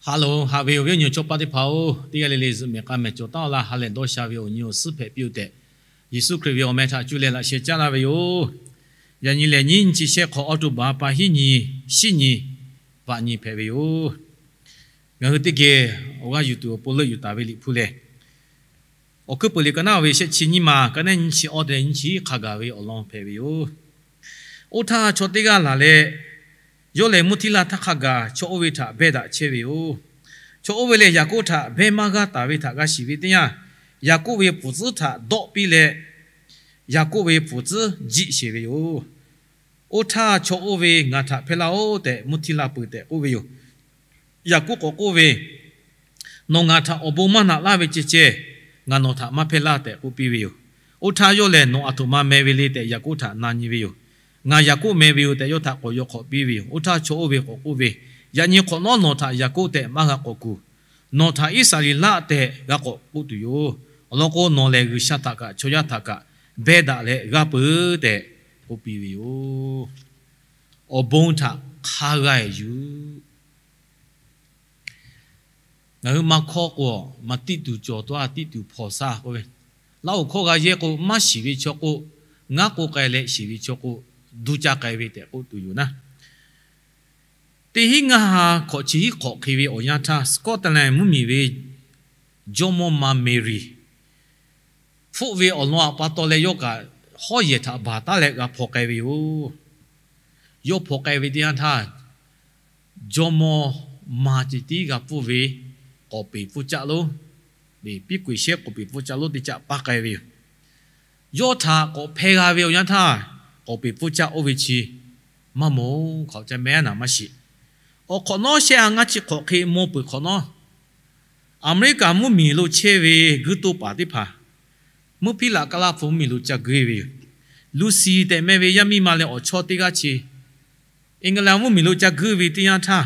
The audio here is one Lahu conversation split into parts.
Ha loˬ, haꞈ ve awˬ viˉ awˬ nyi chaw paˆ teˇ hpaˍ-oˬ, teˇ g'aˇ le le zuhꞈ mehˍ k'a mehˍ cawˬ taˉ laˇ, ha lehˬ dawˇ sha ve awˬ nyi awˬ suhˉ hpehꞈ piˇ-oˆ tehꞈ, Yeˍsuˆ Hkriꞈ ve awˬ meh htaꞈ cuˇ leh laꞈ sheh caˉ laˇ ve yoˬ. Yaꞈ nyi lehˬ, nyiˇ nyi chi shehˆ hk'awꞈ October pa hiˉ nyi, shiˉ nyi, vaꞈ nyi hpehꞈ ve yoˬ. Ngaˬ hui teˇ geh awˬ g'aˇ yuˬ tuˬ awˬ pon leuˆ yuˬ taˍ ve Liꞈ hpu lehˬ, Awˬ hkuiˉ peuˬ liꞈ ka naˉ ve shehˆ chi nyiˇ ma, ka naˉ nyiˇ chi awˇ te nyiˇ chi hk'a gaˬ ve awˬ lawn hpehꞈ ve yoˬ. Oˇ htaˇ chaw teˇ g'aˇ laˬ leh, yawˇ lehˬ mvuhˇ htiˇ laˇ htaˇ hk'a gaˬ chaw oˇ ve htaꞈ behˇ daꞈ chehˇ ve yoˬ. Chaw oˇ ve lehˬ, Yaˍkoˆ htaꞈ behˇ maˇ g'aˇ taˍ ve htaꞈ g'a shiˍ ve teˇ yanˇ, Yaˍkoˆ ve pfuhˍ tcuhˉ htaꞈ dawˆ piˇ leh, Yaˍkoˆ ve pfuhˍ tcuhˉ jiˆ sheˍ ve yoˬ. Oˇ htaˇ chaw oˇ ve, Ngaˬ htaꞈ hpehˇ laˇ-oˆ tehꞈ mvuhˇ htiˇ laˇ peuˬ tehꞈ k'oˆ ve yoˬ. Yaˍkoˆ k'awꞈ k'oˆ ve, Nawˬ ngaˬ htaꞈ awˬ bon maˇ naꞈ laˇ ve ceh ceh, ngaˬ nawˬ htaꞈ maˇ hpehˇ laˇ tehꞈ k'oˆ piˇ ve yoˬ. Oˇ htaˇ yawˇ lehˬ, Nawˬ aˬ htoꞈ ma meh ve le tehꞈ Yaˍkoˆ htaꞈ na nyi ve yoˬ. Ngaˬ Yaˍkoˆ meh ve yoˬ tehꞈ yawˇ htaꞈ k'awꞈ yaw hk'awꞈ piˇ ve yoˬ. Oˇ htaˇ chaw oˇ ve k'awꞈ k'oˆ ve, Yaꞈ nyi hk'awꞈ nawˉ nawˬ htaꞈ Yaˍkoˆ tehꞈ maˇ g'a k'awꞈ kuˬ. Nawˬ htaꞈ Iˉsaˍreˍlaˆ tehꞈ g'a k'awꞈ k'oˆ tuˬ yoˬ. Awˬ lawn k'o, nawˬ lehˬ G'uiˬsha htaꞈ kaꞈ chaw yaˇ htaꞈ kaꞈ behˇ daꞈ leh g'aˇ peuˬ tehꞈ k'oˆ piˇ ve yoˬ. Awˬ bon htaꞈ hk'a g'a-eˬ yuˬ. Ngaˬ hui maˇ hkawˇ k'o, maˇ tiˆ tuˬ cawˬ taˇ, tiˆ tuˬ hpawnˬ shaˇ k'oˆ ve, laˇ-oˬ hkawˇ g'a yehˇ k'o, maˇ shiˍ ve chaw k'o, ngaˉ k'oˆ k'ai leh shiˍ ve chaw k'o, duˇ caˇ k'ai ve tehꞈ k'oˆ tuˬ yoˬ naˉ. Teˇ hinˉ ngaˇ ha hkawꞈ chi hiˉ hk'awꞈ hk'e ve awˬ yanˇ htaˇ, Scotland mvuhˇmiˬ ve jawˇmawˇ ma Mary hpfuhˆ ve awˬ lawn aꞈ pa taw leh yawˇ kaꞈ hawˉ yehˬ htaꞈ baˬ taˉ leh g'a hpaw k'ai ve yoˬ. Yawˇ hpaw k'ai ve teˇ yanˇ htaˇ, jawˇmawˇ ma ceh tiˉ g'a pfuhˇ ve k'awˍ peˍ pfuhˇ caˆ lonˉ, piˉ k'oꞈ-e shehˉ k'awˍ peˍ pfuhˇ caˆ lonˉ teˇ caˆ paˇ k'ai ve yoˬ. Yawˇ htaꞈ k'awꞈ hpeh g'a ve awˬ yanˇ htaˇ, k'awˍ peˍ pfuhˇ caˆ oˇ ve chi maˇ mawˬ-oˬ, hk'aˬ ca meh naˍ maˇ shiˍ. Awˬ hk'awꞈ nawˉ shehˆ ha ngaˇ chi hk'awꞈ hk'e maw peuˬ hk'awꞈ nawˉ, Aˍmeˍriˆkaˍ mvuhˇmiˬ lo chehˇ ve guiˇ toˇ paˍ teˇ hpaˍ, mvuhˇ hpiˇ laꞈ ka laˇ hpu mvuhˇmiˬ lo ca guˇ ve yoˬ. Lucy tehꞈ meh ve yaˇ miˇ ma leh awˬ chawˇ teˇ g'aˇ chi England mvuhˇmiˬ lo ca guˇ ve teˇ yanˇ htaˇ,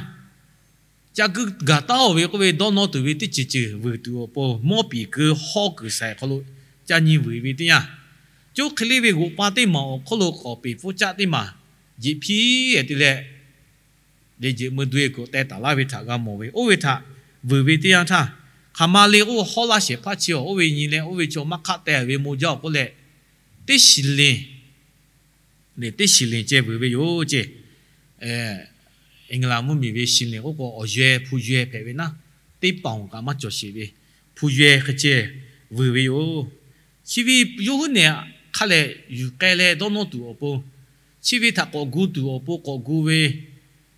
ca guˇ gaˬ taˉ-oˬ ve k'oˆ ve dawˇ nawˇ tuˬ ve teˇ ceuˬ ceuˬ vuiˬ tuˬ awˬ pon, mawˇ piˍ keu hawˉ kuiˬ shaiˍ hk'aw lo ca nyi vuiˬ ve teˇ yanˇ, coˇ hk'e le ve g'oꞈ pa teˇ maˬ awˬ hk'oˆ lo k'awˍ peˍ pfuhˇ caˆ teˇ maˬ jeꞈ hpiˇ-e te leh, le jeꞈ meu du-e kuꞈ teh taˍ laˇ ve htaꞈ g'a mawˬ ve, oˇ ve htaꞈ vuiˬ ve teˇ yanˇ htaˇ, hk'aˬ ma le k'o hawˉ laˇ shehˍ hpaˇ chi awˬ oˇ ve nyi leh oˇ ve chaw maˇ hk'aˆ teh ve maw jaˇ-oˬ k'oˆ leh, teˇ shiˍ le lehˬ teˇ shiˍ lehˬ ceh vuiˬ ve yoˬ ceˇ. England mvuhˇmiˬ ve shiˍ lehˬ k'oˆ k'o, awˬ yaweh hpu yaweh hpehꞈ ve naˉ, teˇ paˍ-oˬ kaꞈ maˇ cawˬ sheˍ ve hpu yaweh hk'e ceh vuiˬ ve yoˬ. Chi ve yawˇ huiˉ nehˬ hk'a lehˬ yuˬ k'ai leh dawˇ nawˇ tuˬ awˬ pon, chi ve htaꞈ k'awꞈ gu tuˬ awˬ pon k'awꞈ gu ve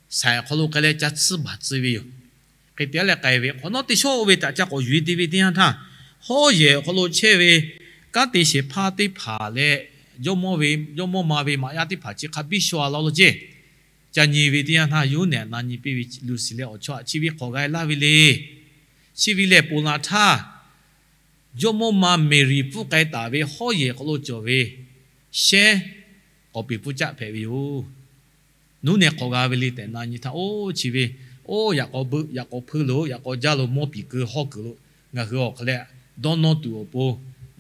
shaiˍ hk'aw lo k'ai leh ca tsuhˇ baˬ tcuh ve yoˬ. Hk'e te leh k'ai ve hk'awꞈ nawˉ teˇ shawˉ oˇ ve htaꞈ ca k'awꞈ yuˬ-e te ve teˇ yanˇ htaˇ, hawˉ yehˬ awˬ hk'aw lo chehˇ ve kanˉ te shehˍ hpaˇ teˇ hpaˍ leh jawˇmawˇ ve, jawˇmawˇ ma ve maꞈ yaˇ teˇ hpaˍ chi hk'a biˇ shaw-a laˇ lo ceˇ. Ca nyi ve teˇ yanˇ htaˇ, yawˇ huiˉ nehˬ na nyi piˇ ve, Lucy leh awˬ chawˇ-aꞈ chi ve hk'awꞈ g'a-e laˇ ve le. Chi ve lehˬ ponˬ laˬ htaˇ, jawˇmawˇ ma Mary pfuhˇ k'ai taˍ ve hawˉ yehˬ hk'aw lo cawˬ ve shehˉ k'awˍ peˍ pfuhˇ caˆ hpehꞈ ve yoˬ. Nawˬ huiˉ nehˬ hk'awꞈ g'a ve le tehꞈ na nyi htaˇ, oˇ chi ve, oˇ yaꞈ k'aw beuꞈ yaꞈ k'aw hpeuˇ lo yaꞈ k'aw jaˇ lo mawˇ piˍ keu hawˉ kuiˬ lo ngaˬ hui awˬ hk'aw leh dawˇ nawˇ tuˬ awˬ pon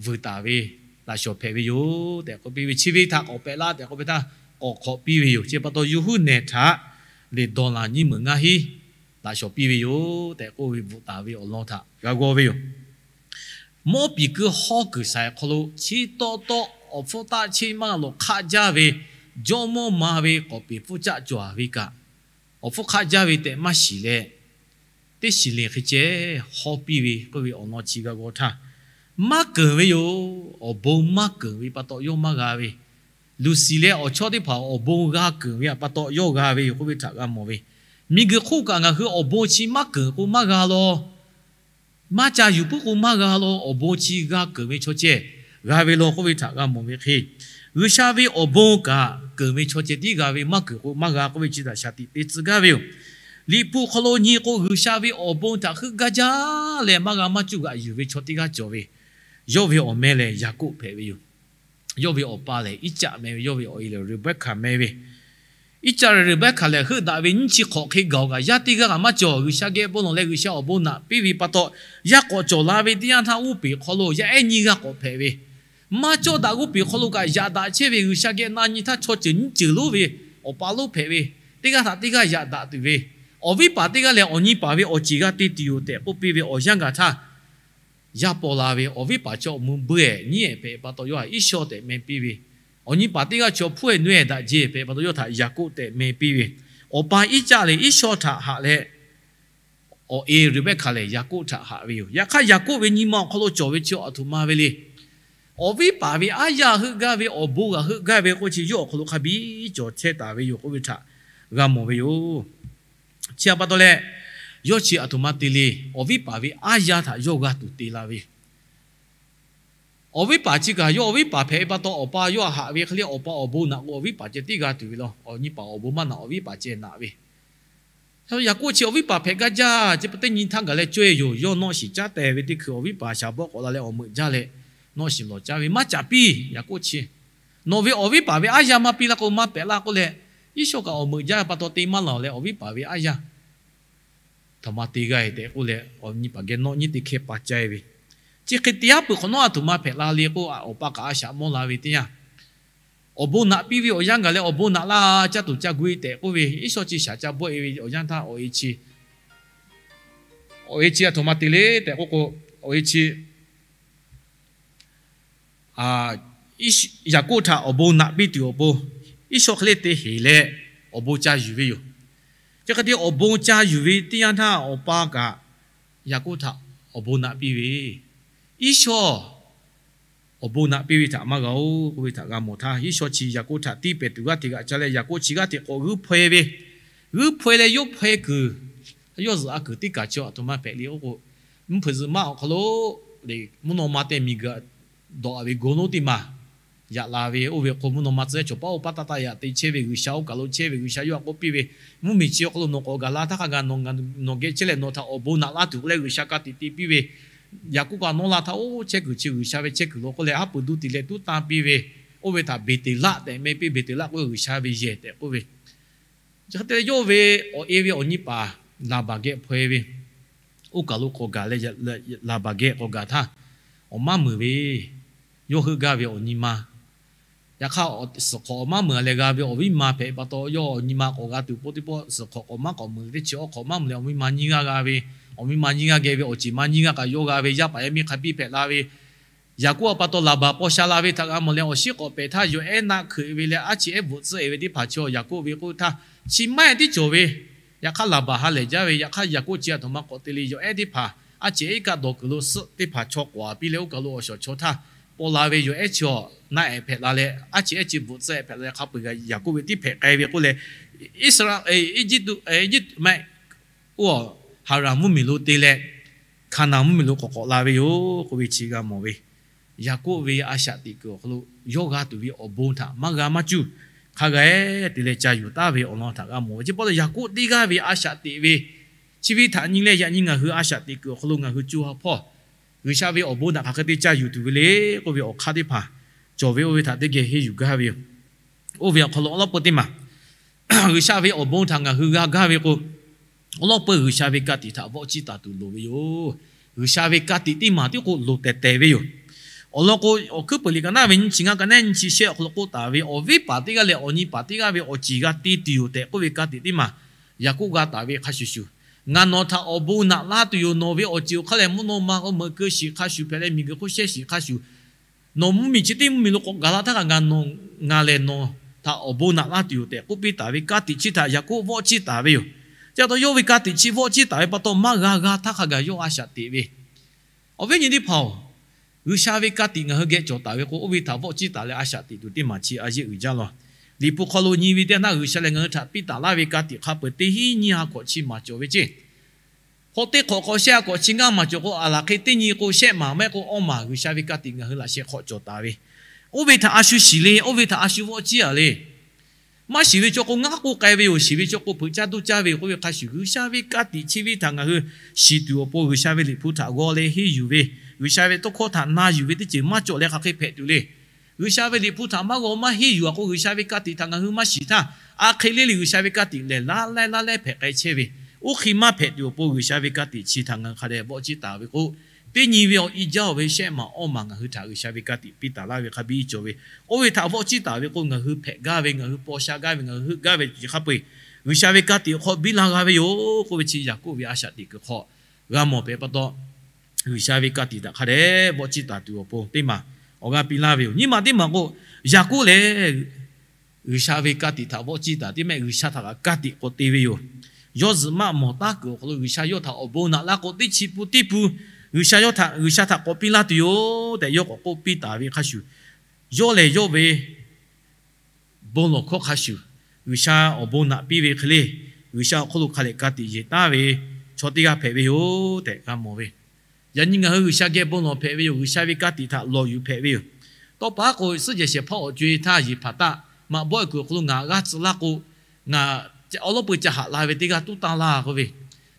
vuiˬ taˍ ve laꞈ shawˍ hpehꞈ ve yoˬ tehꞈ k'oˆ piˇ ve, chi ve htaꞈ k'awꞈ pehꞈ laˇ tehꞈ k'oˆ ve htaˇ, k'awꞈ hk'awꞈ piˇ ve yoˬ. Chi pa taw yawˇ huiˉ nehˬ htaꞈ lehˬ dollar nyiˇ meunˍ ngaˇ hinˉ laꞈ shawˍ piˇ ve yoˬ tehꞈ k'oˆ ve bvuhꞈ taˍ ve awˬ lawn htaꞈ g'a g'aw ve yoˬ. Mawˇ piˍ keu hawˉ kuiˬ shaiˍ hk'aw lo chi tawˆ tawˆ awˬ hpfuhˇ taˆ cheˇ maˇ lawˬ hk'aˆ jaˇ ve jawˇmawˇ ma ve k'awˍ peˍ pfuhˇ caˆ cawˬ-a ve kaꞈ, awˬ hpfuhˇ hk'aˆ jaˇ ve tehꞈ maˇ shiˍ leh, teˇ shiˍ lehˬ hk'e ceh hawˉ piˇ ve k'oˆ ve awˬ lawn chi g'a g'aw htaˇ, maˇ keunˍ ve yoˬ. Awˬ bon maˇ keunˍ ve pa taw yawˇ maˇ g'a ve, Lucy leh awˬ chawˇ teˇ hpaˍ awˬ bon g'a keunˍ ve pa taw yawˇ g'a ve yoˬ k'oˆ ve htaꞈ g'a mawˬ ve. Miˬguiˬ hk'oˆ kaꞈ ngaˬ hui awˬ bon chi maˇ keunˍ k'o maˇ g'a law. Maˇ ca yuˬ puiˉ k'o maˇ g'a law. Awˬ bon chi g'a keunˍ ve chaw ceh g'a ve law k'oˆ ve htaꞈ g'a mawˬ ve hk'e, G'uiˬsha ve awˬ bon kaꞈ keunˍ ve chaw ceh tiˉ g'a ve, maˇ keunˍ k'o maˇ g'a k'oˆ ve chi htaꞈ shaˍ tiꞈ te tcuh gaˇ ve yoˬ. Liꞈ hpu hk'aw lo nyi k'o, G'uiˬsha ve awˬ bon htaꞈ heuˆ gaˇ jaˇ leh maˇ g'a maˇ cuˇ g'aꞈ yuˬ ve chaw teˇ g'aˇ cawˬ ve. Yawˇ ve awˬ meh lehˬ Yaˍkoˆ hpehꞈ ve yoˬ. Yawˇ ve awˬ pa lehˬ Iˉcaˆ meh ve, yawˇ ve awˬ e lehˬ Reˍbeˍkaˍ meh ve. Iˉcaˆ leh Reˍbeˍkaˍ lehˬ heuˆ daꞈ ve nyiˇ chi hk'awꞈ hk'e gaˬ-oˬ kaꞈ, yaˇ teˇ g'aˇ kaꞈ maˇ cawˬ. G'uiˬsha geh bon lawˬ leh G'uiˬsha awˬ bon naꞈ piˇ ve pa taw, yaˇ k'awꞈ cawˬ la ve teˇ yanˇ htaˇ, uˉ peꞈ hk'aw lo yaˇ ehˉ nyiˇ g'aˇ k'awꞈ hpehꞈ ve. Maˇ cawˇ daꞈ g'uˇ peˬ hk'aw lo kaꞈ yaꞈ daꞈ chehˇ ve, G'uiˬsha geh na nyi htaˇ chaw ceuˬ nyiˇ ceuˬ lonˉ ve awˬ pa lonˉ hpehꞈ ve, teˇ g'aˇ htaꞈ teˇ g'aˇ yaꞈ daꞈ tuˬ ve, Awˬ viˉ paˍ teˇ g'aˇ lehˬ, awˬ nyi paˍ ve awˬ ceˬ g'a te tuˬ yoˬ tehꞈ k'oˆ piˇ ve awˬ yanˇ gaˬ htaˇ, yaˇ paw la ve awˬ viˉ paˍ chi awˬ mvuh beuˆ-ehˍ nyiˉ-ehˍ hpehꞈ pa taw, yawˇ htaꞈ Iˉsawˇ tehꞈ meh piˇ ve, awˬ nyi paˍ teˇ g'aˇ chi awˬ hpfuhˇ-ehˍ nuˇ-ehˍ daꞈ jehˇ hpehꞈ pa taw, yawˇ htaꞈ Yaˍkoˆ tehꞈ meh piˇ ve, awˬ pa Iˉcaˆ lehˬ Iˉsawˇ htaꞈ haꞈ leh, awˬ e Reˍbeˍhkaˍ lehˬ Yaˍkoˆ htaꞈ haꞈ ve yoˬ. Yaꞈ hk'aˇ, Yaˍkoˆ ve nyi ma awˬ hk'aw lo cawˬ ve chi aˬ htoꞈ ma ve le. Awˬ viˉ paˍ ve aˉ yaˇ heuˆ gaˇ ve, awˬ bon g'aꞈ heuˆ gaˇ ve k'oˆ chi, yawˇ awˬ hk'aw lo hk'a biˇ cawˬ chehˇ taˍ ve yoˬ k'oˆ ve htaꞈ g'a mawˬ ve yoˬ. Chi htaꞈ pa taw leh, yawˇ chi aˬ htoꞈ ma te le. Awˬ viˉ paˍ ve aˉ yaˇ htaꞈ yawˇ g'a tuˬ te la ve. Awˬ viˉ paˍ chi kaꞈ, yawˇ awˬ viˉ paˍ hpehꞈ ve pa taw, awˬ pa yawˇ htaꞈ haꞈ ve hk'e le, awˬ pa awˬ bon naꞈ k'o, awˬ viˉ paˍ ceh tiˉ g'a tuˬ ve law. Awˬ nyi paˍ awˬ bon maˇ naꞈ, awˬ viˉ paˍ ceh naꞈ ve. Yaˍkoˆ chi awˬ viˉ paˍ hpehꞈ gaˇ jaˇ, chi pa teˇ nyi htaˇ gaˬ leh cawehˇ yoˬ. Yawˇ nawˇ shiˍ caˉ teh ve teˇ hkui awˬ viˉ paˍ shaˍ bawˆ k'awꞈ la leh awˬ meuꞈ jaˇ leh, nawˇ shiˍ lawˬ caˇ ve maˇ caˍ piˇ. Yaˍkoˆ chi, nawˬ ve awˬ viˉ paˍ ve aˉ yaˇ maˇ piˇ laˇ k'o, maˇ pehꞈ laˇ k'oˆ leh, Iˉsawˇ kaꞈ awˬ meuꞈ jaˇ pa taw te maˇ laˬ leh, awˬ viˉ paˍ ve aˉ yaˇ htaꞈ maˇ te g'a-e tehꞈ k'oˆ leh, awˬ nyi paˍ geh nawˇ nyiˉ teˇ hkehˇ pa caˇ ve. Chi hk'e te aˉ peuˬ hk'awꞈ nawˉ aˬ htoꞈ ma hpehꞈ la le k'o, awˬ pa kaꞈ a shaꞈ mawˇ la ve teˇ yanˇ, awˬ bon naꞈ piˇ ve awˬ yanˇ gaˬ leh, awˬ bon naꞈ laˇ caˇ tuˬ ca gu-e tehꞈ k'oˆ ve, Iˉsawˇ chi shaˍ ca bawˆ-e ve awˬ yanˇ htaˇ, awˬ e chi, awˬ e chi aˬ htoꞈ ma te le tehꞈ k'oˆ k'o, awˬ e chi Yaˍkoˆ htaꞈ awˬ bon naꞈ piˇ tuˬ awˬ pon, Iˉsawˇ hk'e le te heˍ leh, awˬ bon ca yuˬ ve yoˬ. Chi hk'e te awˬ bon ca yuˬ ve teˇ yanˇ htaˇ, awˬ pa kaꞈ Yaˍkoˆ htaꞈ awˬ bon naꞈ piˇ ve, Iˉsawˇ awˬ bon naꞈ piˇ ve htaꞈ maˇ g'a-oˬ k'oˆ ve htaꞈ g'a mawˬ htaˇ, Iˉsawˇ chi Yaˍkoˆ htaꞈ tiˇ pehˍ tuˬ g'aˇ hteꞈ g'aꞈ ca leh, Yaˍkoˆ chi g'aˇ hteꞈ k'awꞈ g'uiˇ hpaweh ve, g'uiˇ hpaweh leh yawˇ hpaweh kuiˬ, yawˇ zuhꞈ a kuiˬ teˇ kaˬ chi aˬ htoꞈ ma hpehꞈ le k'oˆ k'o, mvuhˇ hpeuꞈ zuhꞈ maˆ awˬ hk'aw lo le, mvuhˇ naw ma tehꞈ miˬguiˬ dawꞈ-a ve gon lonˉ teˇ maˬ yaꞈ la ve, oˇ ve awˬ hk'aw mvuhˇ naw ma tcuh yaˇ chaw paˉ oˇ paˉ taˇ taˇ yaꞈ te chehˇ ve, G'uiˬsha oˇ kaˬ lo chehˇ ve, G'uiˬsha yawˇ htaꞈ k'oˆ piˇ ve, mvuhˇmiˬ chi awˬ hk'aw lo nawˬ k'awꞈ gaˬ la htaˇ hk'a gaˬ nawˬ geh chehˇ leh nawˬ htaꞈ awˬ bon naꞈ laˇ tuˬ k'oˆ leh G'uiˬsha ka tiꞈ te piˇ ve, Yaˍkoˆ kaꞈ nawˇ la htaˇ oˇ chehˇ kuiˬ chi G'uiˬsha ve chehˇ kuiˬ lo k'oˆ leh, haˉ pui duˇ te leh tuˉ tanˇ piˇ ve, oˇ ve htaꞈ Beˍteˍlaˆ tehꞈ meh piˇ, Beˍteˍlaˆ k'oˆ ve G'uiˬsha ve yehˬ tehꞈ k'oˆ ve. Chi hk'e te leh yawˇ ve awˬ e ve awˬ nyi paˍ Laˍbaˍ geh hpaweh ve, oˇ kaˬ lo k'awꞈ gaˬ leh, Laˍbaˍ geh k'awꞈ gaˬ htaˇ, awˬ maˇ meunˍ ve, yawˇ heuˆ gaˇ ve awˬ nyi ma, yaꞈ hk'aˇ suhˍ hk'awꞈ awˬ maˇ meunˍ leh g'a ve awˬ viˉ ma hpehꞈ pa taw, yawˇ awˬ nyi ma k'awꞈ g'a tuˬ po teˇ pawˆ suhˍ hk'awꞈ k'awꞈ maˇ k'awꞈ meunˍ leh teˇ chi awˬ hk'awꞈ maˇ meunˍ leh awˬ miˇ ma nyiˇ g'aˇ g'a ve, awˬ miˇ ma nyiˇ g'aˇ geh ve awˬ ceˬ ma nyiˇ g'aˇ kaꞈ yawˇ g'a ve, yaˇ paˍ yaˇ miˇ hk'a biˇ hpehꞈ la ve, Yaˍkoˆ a pa taw Laˍbaˍ paw sha la ve htaꞈ g'a mawˬ leh awˬ shiˉ k'awꞈ pehˍ htaˇ, yawˬ ehˉ naˆ hkeuꞈ ve leh aˉ chi ehˉ bvuhꞈ tcuhˆ-e ve teˇ hpaˍ chi Yaˍkoˆ ve k'oˆ htaˇ, chi maˇ ehˉ tiˉ cawˬ ve. Yaꞈ hk'aˇ Laˍbaˍ ha lehˬ jaˇ ve, yaꞈ hk'aˇ Yaˍkoˆ chi aˬ htoꞈ ma k'awꞈ te le, yawˬ ehˉ teˇ hpaˍ aˉ chi ehˉ iˉ kaˆ dawˬ kuiˬ lo suhˆ teˇ hpaˍ chaw k'awꞈ-a piˇ leh oˇ kaˬ lo awˬ shawˍ chaw htaˇ paw la ve, yawˬ ehˉ chi awˬ naˆ-ehˍ hpehꞈ la leh aˉ chi ehˉ chi bvuhꞈ tcuhˆ-e hpehꞈ la leh hk'a peu-eˬ g'a Yaˍkoˆ ve tiˉ hpehꞈ k'ai ve k'oˆ leh, Iˉsaˍreˍlaˆ, Eˇjiˇtuꞈ, Eˇjiˇtuꞈ maˇ heˆ, oˇ, Haˍranˍ mvuhˇmiˬ lo te leh, Hkaˍnanˍ mvuhˇmiˬ lo k'awꞈ k'awꞈ la ve yoˬ k'oˆ ve chi g'a mawˬ ve. Yaˍkoˆ ve a shaꞈ teꞈ kuiˬ awˬ hk'aw lo yawˇ g'a tuˬ ve awˬ bon htaꞈ maˇ g'a maˇ cuˇ hk'a gaˬ-e te leh ca yuˬ taˍ ve awˬ lawn htaꞈ g'a mawˬ ve. Chi pa taw Yaˍkoˆ teˇ g'aˇ ve a shaꞈ teꞈ ve, chi ve htaꞈ nyi leh yaꞈ nyi ngaˬ hui a shaꞈ teꞈ kuiˬ awˬ hk'aw lo ngaˬ hui co ha hpawˇ G'uiˬsha ve awˬ bon htaꞈ hk'aˬ hk'e te ca yuˬ tuˬ ve le k'oˆ ve awˬ hk'aˇ teˇ hpaˍ cawˬ ve, oˇ ve htaꞈ teˇ geh henˇ yuˬ gaˇ ve yoˬ. Oˇ ve awˬ hk'aw lo awˬ lawn peu teˇ maˬ G'uiˬsha ve awˬ bon htaꞈ ngaˬ hui g'a gaˇ ve k'o, awˬ lawn peu G'uiˬsha ve ka tiꞈ htaꞈ vawˆ ciˇ taˍ tuˬ loˍ ve yoˬ. G'uiˬsha ve ka tiꞈ teˇ maˬ tiˉ k'o loˍ tehˬ tehˬ ve yoˬ. Awˬ lawn k'o, Awˬ hkuiˉ peuˬ liꞈ ka naˉ ve nyiˇ chi ngaˇ ka naˉ nyiˇ chi shehˆ awˬ hk'aw lo k'oˆ taˍ ve, awˬ viˉ paˍ teˇ g'aˇ leh awˬ nyi paˍ teˇ g'aˇ ve awˬ ceˬ g'a te tuˬ yoˬ tehꞈ k'oˆ ve ka tiꞈ teˇ maˬ Yaˍkoˆ g'a taˍ ve hk'a shuˍ shuˍ, ngaˬ nawˬ htaꞈ awˬ bon naꞈ laˇ tuˬ yoˬ. Nawˬ ve awˬ ceˬ awˬ hk'aˇ lehˬ mvuhˇ naw ma k'o meuꞈ keu shiˍ hk'a shuˍ hpehꞈ leh miˬguiˬ hk'oˆ shehˇ shiˍ hk'a shuˍ, nawˬ mvuhˇmiˬ chi teˇ mvuhˇmiˬ lo k'awꞈ gaˬ la htaˇ kaꞈ ngaˬ nawˬ, ngaˬ lehˬ nawˬ htaꞈ awˬ bon naꞈ laˇ tuˬ yoˬ tehꞈ k'oˆ piˇ taˍ ve ka tiꞈ chi htaꞈ Yaˍkoˆ vawˆ ciˇ taˍ ve yoˬ. Chi pa taw yawˇ ve ka tiꞈ chi vawˆ ciˇ taˍ ve pa taw maˇ g'a g'a htaˇ hk'a gaˬ yawˇ a shaꞈ teꞈ ve. Awˬ viˉ nyi teˇ hpaˍ-oˬ, G'uiˬsha ve ka tiꞈ ngaˬ hui geh cawˬ taˍ ve k'o, oˇ ve htaꞈ vawˆ ciˇ taˍ leh a shaꞈ teꞈ tuˬ teˇ maˬ chi a yeˆ uiˍ jaˇ law. Liꞈ hpu hk'aw lo nyi ve teˇ yanˇ, G'uiˬsha lehˬ ngaˬ hui htaꞈ piˇ taˍ laˇ ve ka tiꞈ hk'a peu-eˬ teˇ hinˉ nyiˇ ha hkawꞈ chi maˍ cawˬ ve ceˇ. Hk'aw teˇ hk'awꞈ hk'aw shehˆ ha hkawꞈ chi ngaˇ maˍ cawˬ k'o, aˬ laˬ hk'e teˇ nyi k'o shehˆ maˍ maˇ heˆ k'o awˇ maˬ G'uiˬsha ve ka tiꞈ ngaˬ hui laꞈ sheh hk'aw cawˬ taˍ ve. Oˇ ve htaꞈ a shu shiˍ le, oˇ ve htaꞈ a shu vawˆ ciˇ-a le. Maˇ shiˍ ve chaw k'o ngaˉ k'oˆ k'ai ve yoˬ. Shiˍ ve chaw k'o hpeuꞈ caˇ duˇ caˇ ve yoˬ k'oˆ ve hk'a shuˍ, G'uiˬsha ve ka tiꞈ chi ve htaꞈ ngaˬ hui shiˍ tuˬ awˬ pon G'uiˬsha ve liꞈ hpu htaꞈ g'aw leh henˇ yuˬ ve, G'uiˬsha ve tawˇ hkawˇ htaꞈ na yuˬ ve teˇ ceuˬ maˇ cawˬ leh hk'aˬ hk'e hpehꞈ tuˬ le. G'uiˬsha ve liꞈ hpu htaꞈ maˇ g'aw maˇ henˇ yuˬ-a k'o, G'uiˬsha ve ka tiꞈ htaꞈ ngaˬ hui maˇ shiˍ htaˇ, a hk'e le le G'uiˬsha ve ka tiꞈ lehˬ laˇ lehˉ laˇ lehˉ hpehꞈ k'ai chehˇ ve, oˇ hk'e maˇ hpehꞈ tuˬ awˬ pon G'uiˬsha ve ka tiꞈ chi htaꞈ ngaˬ hui hk'a dehꞈ vawˆ ciˇ taˍ ve k'o, teˇ nyi ve awˬ i jaˇ-oˬ ve shehˆ maˍ awˇ maˬ ngaˬ hui htaꞈ G'uiˬsha ve ka tiꞈ piˇ taˍ laˇ ve hk'a biˇ cawˬ ve, oˇ ve htaꞈ vawˆ ciˇ taˍ ve k'o, ngaˬ hui hpehꞈ gaˇ ve, ngaˬ hui paw sha gaˇ ve, ngaˬ hui heuˆ gaˇ ve chi hk'a peu-eˬ G'uiˬsha ve ka tiꞈ awˬ hk'aw biˇ la g'a ve yoˬ k'oˆ ve chi Yaˍkoˆ ve a shaꞈ teꞈ kuiˬ hk'aw g'a mawˬ hpehꞈ pa taw, G'uiˬsha ve ka tiꞈ htaꞈ hk'a dehꞈ vawˆ ciˇ taˍ tuˬ awˬ pon teˇ maˬ awˬ g'aˇ piˇ laˇ ve yoˬ. Nyiˇ maˬ teˇ maˬ k'o, Yaˍkoˆ lehˬ G'uiˬsha ve ka tiꞈ htaꞈ vawˆ ciˇ taˍ teˇ mehˆ G'uiˬsha htaꞈ kaꞈ ka tiꞈ k'awꞈ te ve yoˬ. Yawˇ zuhꞈ maˆ mawˬ taˉ kuiˬ awˬ hk'aw lo G'uiˬsha yawˇ htaꞈ awˬ bon naꞈ laˇ k'o, teˇ chi pun teˇ pun G'uiˬsha yawˇ htaꞈ, G'uiˬsha htaꞈ k'awꞈ piˇ laˇ tuˬ yoˬ tehꞈ yawˇ k'awꞈ k'oˆ piˇ taˍ ve hk'a shuˍ, yawˇ lehˬ yawˇ ve bon lawˬ hkawˇ hk'a shuˍ, G'uiˬsha awˬ bon naꞈ piˇ ve hk'e le, G'uiˬsha awˬ hk'aw lo hk'a leh ka tiꞈ yeˬ taˉ ve chaw teˇ g'aˇ hpehꞈ ve yoˬ tehꞈ g'a mawˬ ve. Yaꞈ nyi ngaˬ hui G'uiˬsha geh bon lawˬ hpehꞈ ve yoˬ. G'uiˬsha ve ka tiꞈ htaꞈ lawˬ yuˬ hpehꞈ ve yoˬ. Tawˇ pa k'o, suhˉ jehˬ shehˍ hpaˇ awˬ co-e htaˇ Yeˍhpaˍtaˆ maꞈ bawˆ e kuiˬ awˬ hk'aw lo ngaˬ g'aˇ tcuh laˇ k'o, ngaˬ awˉ lawˉ peu ca haꞈ la ve teˇ g'aˇ tuˉ tanˇ laˇ k'oˆ ve,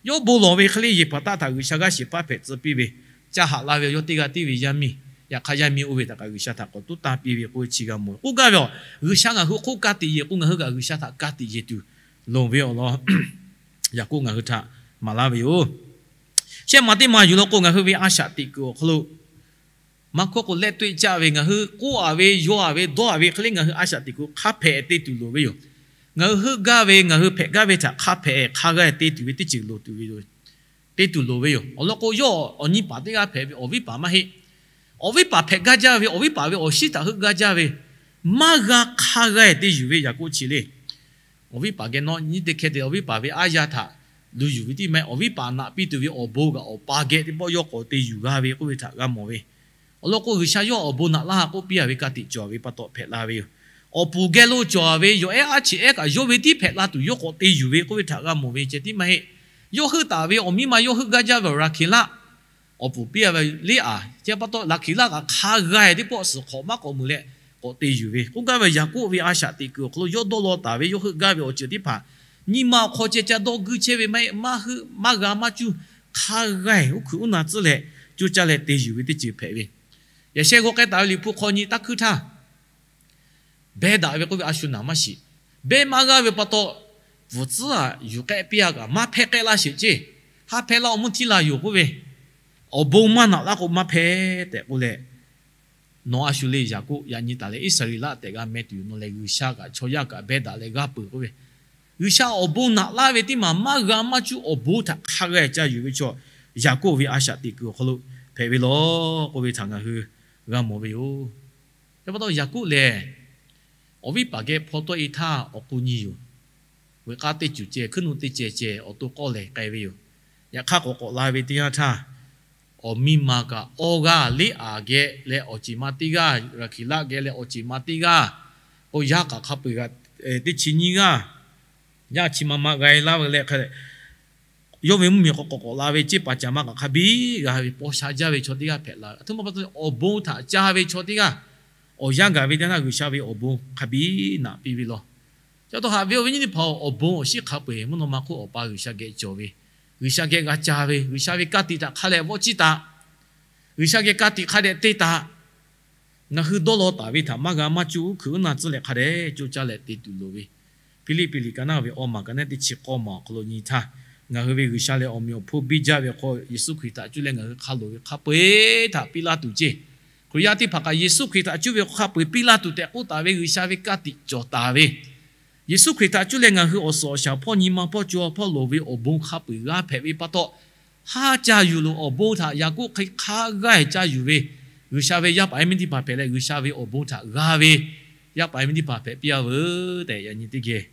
yawˇ bon lawˬ ve hk'e le Yeˍhpaˍtaˆ htaꞈ G'uiˬsha g'aˇ shehˍ hpaˇ hpehꞈ tcuh piˇ ve, ca haꞈ la ve yawˇ teˇ g'aˇ tiˉ ve yaˇ miˇ, yaꞈ hk'aˇ yaˇ miˇ oˇ ve htaꞈ kaꞈ G'uiˬsha htaꞈ k'awꞈ tuˉ tanˇ piˇ ve k'oˆ ve chi g'a mawˬ ve. K'oˆ gaˇ ve a, G'uiˬsha ngaˬ hui hk'oˆ ka tiꞈ yeˬ k'o, ngaˬ hui kaꞈ G'uiˬsha htaꞈ ka tiꞈ yeˬ tuˬ loˍ ve awˬ lawn Yaˍkoˆ ngaˬ hui htaꞈ maˍ laˇ ve yoˬ. Shehˆ maˬ teˇ maˬ yuˬ law k'o, ngaˬ hui ve a shaꞈ teꞈ kuiˬ awˬ hk'aw lo maˇ hkawˇ k'o lehˆ toˆ caˆ ve, ngaˬ hui k'oˆ a ve, yaw a ve, dawˇ a ve hk'e le ngaˬ hui a shaꞈ teꞈ kuiˬ hk'a hpehꞈ te tuˬ loˍ ve yoˬ. Ngaˬ hui heuˆ gaˇ ve, ngaˬ hui hpehꞈ gaˇ ve htaꞈ hk'a hpehꞈ hk'a g'a te tuˬ ve teˇ ceuˬ loˍ tuˬ ve yoˬ. Te tuˬ loˍ ve yoˬ. Awˬ lawn k'o, yawˇ awˬ nyi paˍ teˇ g'aˇ hpehꞈ ve awˬ viˉ paˍ maˇ heˆ. Awˬ viˉ paˍ hpehꞈ gaˇ jaˇ ve, awˬ viˉ paˍ ve awˬ shinˉ htaꞈ heuˆ gaˇ jaˇ ve, maˇ g'a hk'a g'a te yuˬ ve Yaˍkoˆ chi le. Awˬ viˉ paˍ geh nawˉ nyi te hkeh te awˬ viˉ paˍ ve aˉ yaˇ htaꞈ luˬ yuˬ ve tiˉ maˇ heˆ. Awˬ viˉ paˍ naꞈ piˇ tuˬ ve awˬ bon kaꞈ awˬ pa geh teˇ pawˆ yawˇ k'awꞈ te yuˬ g'a ve k'oˆ ve htaꞈ g'a mawˬ ve. Awˬ lawn k'o, G'uiˬsha yawˇ awˬ bon naꞈ laˇ k'oˆ piˇ a ve ka tiꞈ cawˬ ve pa taw hpehꞈ la ve yoˬ. Awˬ puˍ geh lo cawˬ ve yawˬ ehˉ aˉ cheꞈ ehˉ kaꞈ yawˇ ve tiˉ hpehꞈ la tuˬ yawˇ k'awꞈ te yuˬ ve k'oˆ ve htaꞈ g'a mawˬ ve ceh tiˉ maˇ heˆ. Yawˇ heuˆ taˍ ve awˬ miˇ ma yawˇ heuˆ gaˇ jaˇ ve awˬ Raˍhkeˍlaˆ awˬ puˍ piˇ a ve Leˇaˍ ceh pa taw, Raˍhkeˍlaˆ kaꞈ hk'a g'a teˇ pawˆ suhˍ hk'awꞈ maˇ k'awꞈ meuˬ leh k'awꞈ te yuˬ ve. K'oˆ gaˇ ve Yaˍkoˆ ve a shaꞈ teꞈ kuiˬ awˬ hk'aw lo yawˇ dawˇ law taˍ ve yawˇ heuˆ gaˇ ve awˬ ceuˬ teˇ hpaˍ nyi ma awˬ hk'aw ceh ca dawˇ guiˇ chehˇ ve maˇ heˆ. Maˇ heuˆ maˇ g'a maˇ cuˇ hk'a g'a uˉ hkuiꞈ uˉ na tcuhˉ leh coˇ caˇ leh te yuˬ ve teˇ ceuˬ hpehꞈ ve. Yaꞈ sheh g'aw k'ai taˍ ve Liꞈ hpu hk'aw nyi taˇ hkuiˇ htaˇ, behˇ daꞈ ve k'oˆ ve a shu naˍ maˇ shiˍ. Behˇ maˇ g'aˇ ve pa taw, bvuhˬ tcuhˉ aꞈ yuˬ k'ehˆ piˇ a kaꞈ maˇ hpehˇ k'ehˆ laˇ sheˍ ceˇ. Haˉ hpehˇ laˇ awˬ mvuhˇ htiˇ la yoˬ k'oˆ ve, awˬ bon maˇ naꞈ laˇ k'o maˇ hpehˇ tehꞈ k'oˆ leh, nawˬ a shu le Yaˍkoˆ, yaꞈ nyi taˍ leh Iˉsaˍreˍlaˆ tehꞈ g'a meh tuˬ yoˬ. Nawˬ lehˬ G'uiˬsha kaꞈ chaw yaˇ kaꞈ behˇ daꞈ leh g'aˇ peuˬ k'oˆ ve, G'uiˬsha awˬ bon naꞈ laˇ ve teˇ maˬ maˇ g'a maˇ cuˇ awˬ bon htaꞈ hk'a g'a caˇ yuˬ ve chaw, Yaˍkoˆ ve a shaꞈ teꞈ kuiˬ awˬ hk'aw lo hpehꞈ ve law k'oˆ ve htaꞈ ngaˬ hui g'a mawˬ ve yoˬ. Yaꞈ pa taw Yaˍkoˆ lehˬ, awˬ viˉ paˍ geh hpaw tawˆ e htaˇ awˬ k'u nyi yoˬ. Veuꞈ k'aˇ teˇ ceuˬ ceh, hkuiˉ nuˆ teˇ ceh ceh awˬ to k'awˇ lehˬ k'ai ve yoˬ. Yaꞈ hk'aˇ k'awꞈ k'awꞈ la ve teˇ yanˇ htaˇ, awˬ miˇ ma kaꞈ awˇ g'aˇ Leˇaˍ geh leh awˬ ceˬ ma teˇ g'aˇ, Raˍhkeˍlaˆ geh leh awˬ ceˬ ma teˇ g'aˇ, k'o yaˇ k'aꞈ hk'a peu-eˬ g'a teˇ chi nyiˇ g'aˇ, yaˇ chi ma ma g'a e laˇ ve leh hk'a leh, yawˇ ve mvuhˇmiˬ k'awꞈ k'awꞈ k'awꞈ la ve ceˇ paˍ caˍ ma kaꞈ hk'a biˇ g'a ve paw sha jaˇ ve chaw teˇ g'aˇ hpehꞈ la ve. Aˬ htoꞈ ma pa taw, awˬ bon htaꞈ ca ve chaw teˇ g'aˇ, awˬ yanˇ gaˬ ve teˇ yanˇ G'uiˬsha ve awˬ bon hk'a biˇ naꞈ piˇ ve law. Chi pa taw haꞈ ve awˬ viˉ nyi teˇ hpaˍ-oˬ, awˬ bon awˬ shinˉ hk'a peu-eˬ mvuhˇ naw ma hk'oˆ Awˬ pa G'uiˬsha geh cawˬ ve, G'uiˬsha geh g'a ca ve, G'uiˬsha ve ka tiꞈ htaꞈ hk'a leh vawˆ ciˇ taꞈ, G'uiˬsha geh ka tiꞈ hk'a dehꞈ te taꞈ. Ngaˬ hui dawˇ law taˍ ve htaꞈ maˇ g'a maˇ cuˇ uˉ hkuiꞈ uˉ na tcuhˇ leh hk'a dehꞈ coˇ caˇ leh te tuˬ loˍ ve, Hpiˇliˇpiˆ liꞈ ka naˇ ve awˇ maˬ ka naˇ teˇ chi k'awˇ maˬ awˬ hk'aw lo nyi htaˇ, ngaˬ hui ve G'uiˬsha lehˬ awˬ meꞈ awˬ hponˇ biˇ jaˇ ve hk'aw Yeˍsuˆ Hkriꞈ htaꞈ cuˇ leh ngaˬ hui hk'a loˍ ve hk'a peu-eˬ htaꞈ piˇ laˇ tuˬ ceˇ. Hkriꞈ yaˇ teˇ hpaˍ kaꞈ Yeˍsuˆ Hkriꞈ htaꞈ cuˇ ve hk'a peu-eˬ piˇ laˇ tuˬ tehꞈ k'oˆ taˍ ve G'uiˬsha ve ka tiꞈ cawˬ taˍ ve, Yeˍsuˆ Hkriꞈ htaꞈ cuˇ leh ngaˬ hui awˬ suhˍ awˬ shaˍ hpawˇ nyi ma hpawˇ co ha hpawˇ loˍ ve awˬ bon hk'a peu-eˬ g'a hpehꞈ ve pa taw, haˉ ca yuˬ loˍ. Awˬ bon htaꞈ Yaˍkoˆ hk'e hk'a g'a ca yuˬ ve, G'uiˬsha ve yaˇ paˍ yaˇ miˇ teˇ hpaˍ hpehꞈ leh G'uiˬsha ve awˬ bon htaꞈ g'a ve yaˇ paˍ yaˇ miˇ teˇ hpaˍ hpehꞈ piˇ a veuˬ tehꞈ yaꞈ nyi teˇ geh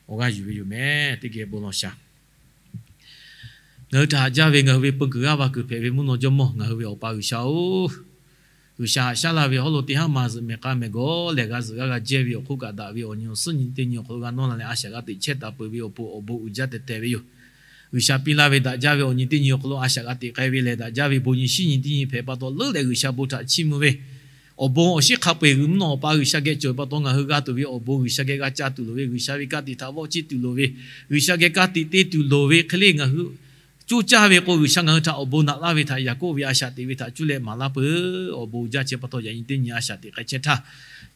awˬ g'aˇ yuˬ ve yoˬ meh. Teˇ geh bon lawˬ shaˍ. Ngaˬ hui htaꞈ haꞈ jaˇ ve ngaˬ hui ve peu kuiˬ g'aˇ va kuiˬ hpehꞈ ve mvuhˇ naw Jawˇmawˇ, ngaˬ hui ve Awˬ pa G'uiˬsha-oˬ, G'uiˬsha haꞈ shaˉ laˇ ve hawˉ lo teˇ haˉ ma zuhꞈ mehˍ k'a mehˍ gawˬ lehˬ g'a zuhꞈ g'aˇ g'a jehˇ ve awˬ hk'oˆ kaꞈ, daꞈ ve awˬ nyi awˬ suhˉ nyi teˇ nyi awˬ hk'aw lo g'a nawˇ la leh a shaꞈ g'a teꞈ chehˇ taˍ peuˬ ve awˬ pon awˬ bon uiˍ jaˇ tehꞈ tehˬ ve yoˬ. G'uiˬsha piˇ laˇ ve daꞈ jaˇ ve awˬ nyi teˇ nyi awˬ hk'aw lo a shaꞈ g'a teꞈ k'ai ve lehˬ, daꞈ jaˇ ve bon nyi shinˉ nyi teˇ nyi hpehꞈ pa taw leuˉ leh G'uiˬsha bon htaꞈ chiˇ mvuh ve awˬ bon awˬ shinˉ hk'a peu-eˬ g'uiˬ mvuhˇ naw Awˬ pa G'uiˬsha geh cawˬ ve pa taw ngaˬ hui g'a tuˬ ve awˬ bon G'uiˬsha geh g'a ca tuˬ loˍ ve, G'uiˬsha ve ka tiꞈ htaꞈ vawˆ ciˇ tuˬ loˍ ve, G'uiˬsha geh ka tiꞈ te tuˬ loˍ ve hk'e le ngaˬ hui coˇ caˇ ve k'o, G'uiˬsha ngaˬ hui htaꞈ awˬ bon naꞈ laˇ ve htaꞈ Yaˍkoˆ ve a shaꞈ teꞈ ve htaꞈ cuˇ leh maˍ laˇ peuˬ. Awˬ bon jaˇ chehˇ pa taw yaꞈ nyi teˇ nyi a shaꞈ teꞈ k'ai chehˇ htaˇ,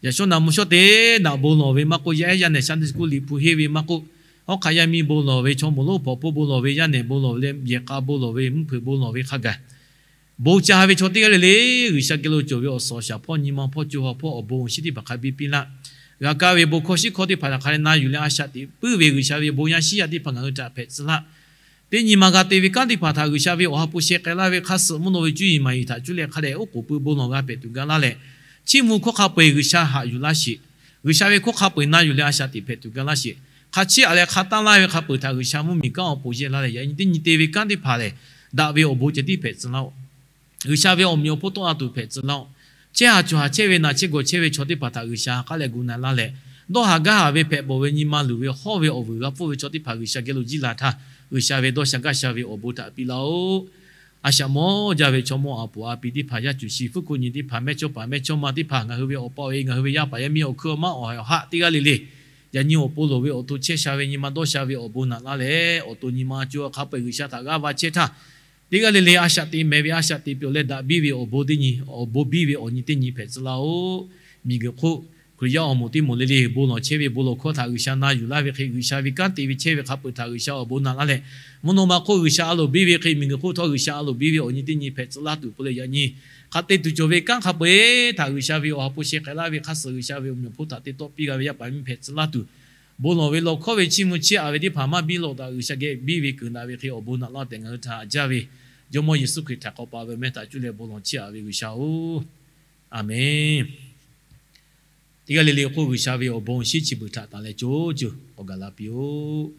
yaꞈ shawˉ naꞈ mvuhˇ shawˉ teˇ naꞈ bon lawˬ ve maˇ k'oˆ, yaˇ ehˉ yaˇ nehˬ Sunday school Liꞈ hpu henˇ ve maˇ k'oˆ, hawˉ hk'aꞈ yaˇ miˇ bon lawˬ ve, chaw moˍ lonˉ hpawnˬ hpon bon lawˬ ve, yaˇ nehˬ bon lawˬ ve leh yehˬ k'a bon lawˬ ve, mvuhˇ hpeuꞈ bon lawˬ ve hk'a gaˬ bon ca ve chaw teˇ g'aˇ le le, G'uiˬsha geh lo cawˬ ve awˬ suhˍ awˬ shaˍ hpawˇ nyi ma hpawˇ co ha hpawˇ awˬ bon awˬ shinˉ teˇ hpaˍ hk'a biˇ piˇ laˇ. g'a kaˇ ve bon hkawˇ shiˉ hkawˇ teˇ hpaˍ htaꞈ hk'a leh na yuˬ leh a shaꞈ teꞈ puiˉ ve G'uiˬsha ve bon yaˇ shiˉ yaˇ teˇ hpaˍ ngaˬ hui htaꞈ hpehꞈ tcuh laˇ. Teˇ nyi ma g'a te ve kanˉ teˇ hpaˍ htaꞈ G'uiˬsha ve awˬ ha hpu sheh k'ai laˇ ve hk'a suhˍ mvuhˇ naw ve cuˇ yiˍ maˍ yiˍ htaꞈ cuˇ leh hk'a dehꞈ oˉ k'oˍ pui bon lawˬ g'a hpehꞈ tuˬ ga laˇ leh, chiˇ mvuh hkawˇ hk'a peu-eˬ G'uiˬsha haꞈ yuˬ laˇ sheˍ. G'uiˬsha ve hkawˇ hk'a peu-eˬ na yuˬ leh a shaꞈ teꞈ hpehꞈ tuˬ ga laˇ sheˍ. Hk'a chiˇ aꞈ leh hk'a tanˇ laˇ ve hk'a peu-eˬ htaꞈ G'uiˬsha mvuhˇmiˬ kanˉ awˬ pon yehˇ laˇ leh, yaꞈ nyi teˇ nyi te ve kanˉ teˇ hpaˍ lehˬ, daꞈ ve awˬ bon ceh tiˉ hpehꞈ tcuh laˇ-oˆ. G'uiˬsha ve awˬ meꞈ awˬ hponˇ tawˆ la tuˬ hpehꞈ tcuh laˇ-oˆ. Chehˇ haˍ cawˬ haˍ chehˇ ve naˬ chehˇ gawˬ chehˇ ve chaw teˇ hpaˍ htaꞈ G'uiˬsha ha k'aˉ leh gu na laˇ leh, dawˇ haˍ gaˇ haˍ ve hpehꞈ bawˬ ve nyi ma luˬ ve hawˇ ve awˬ vuiˬ g'a pfuhˇ ve chaw teˇ hpaˍ G'uiˬsha geh lo jiˇ la htaˇ, G'uiˬsha ve dawˇ sha gaˇ sha ve awˬ bon htaꞈ piˇ laˇ-oˆ. A shaꞈ mawˇ jaˇ ve chaw mawˇ a poˍ a pi teˇ hpaˍ, yaˇ cuˬ shi fuˉ hkuˆ nyi teˇ hpaˍ, mehˇchawˇpaˍ mehˇchawˇma teˇ hpaˍ, ngaˬ hui ve awˬ pa awˬ e, ngaˬ hui ve yaˇ paˍ yaˇ miˇ awˬ hkuiˉ awˬ maˉ awˬ haiˬ awˬ haˆ teˇ g'aˇ le le, yaꞈ nyi awˬ pon loˍ ve awˬ to chehˇ sha ve nyi ma dawˇ sha ve awˬ bon naꞈ laˇ leh, awˬ to nyi ma co hk'a peu-eˬ G'uiˬsha htaꞈ g'aˇ va chehˇ htaˇ, teˇ g'aˇ le le a shaꞈ teꞈ mehˍ ve a shaꞈ teꞈ pyawˬ leh daꞈ biˇ ve awˬ bon teˇ nyi, awˬ bon biˇ ve awˬ nyi teˇ nyi hpehꞈ tcuh laˇ-oˆ. Miˬguiˬ hk'oˆ Hkriꞈ yaˇ awˬ moˍ teˇ moˍ le le bon lawˬ chehˇ ve bon lawˬ hkawˇ htaꞈ G'uiˬsha na yuˬ laˇ ve hk'e, G'uiˬsha ve kanˉ te ve chehˇ ve hk'a peu-eˬ htaꞈ G'uiˬsha awˬ bon naꞈ laˇ leh, mvuhˇ naw ma hk'oˆ G'uiˬsha a loˍ biˇ ve hk'e, miˬguiˬ hk'oˆ htawˇ G'uiˬsha a loˍ biˇ ve awˬ nyi teˇ nyi hpehꞈ tcuh laˇ tuˬ peuˬ leh, yaꞈ nyi hk'a te tuˬ cawˬ ve kanˉ hk'a peu-eˬ htaꞈ G'uiˬsha ve awˬ ha hpu sheh k'ai laˇ ve hk'a suhˍ G'uiˬsha ve awˬ meꞈ awˬ hponˇ htaꞈ te tawˆ piˇ g'a ve yaˇ paˍ yaˇ miˇ hpehꞈ tcuh laˇ tuˬ, bon lawˬ ve lawˬ hkawˇ ve chiˇ mvuh chiˇ aꞈ ve teˇ hpaˍ maˇ biˇ lawꞈ taꞈ G'uiˬsha geh biˇ ve keunˍ daꞈ ve hk'e awˬ bon naꞈ laˇ tehꞈ ngaˬ hui htaꞈ haꞈ jaˇ ve Jawˇmawˇ Yeˍsuˆ Hkriꞈ htaꞈ k'awꞈ paˍ ve awˬ meh htaꞈ cuˇ leh bon lawˬ chiˇ aꞈ ve G'uiˬsha-oˬ, Aˍmenˍ. Teˇ g'aˇ le le k'oˆ G'uiˬsha ve awˬ bon shinˉ chi beuꞈ htaꞈ tanˬ leh co co k'awꞈ gaˬ la piˇ-oˆ.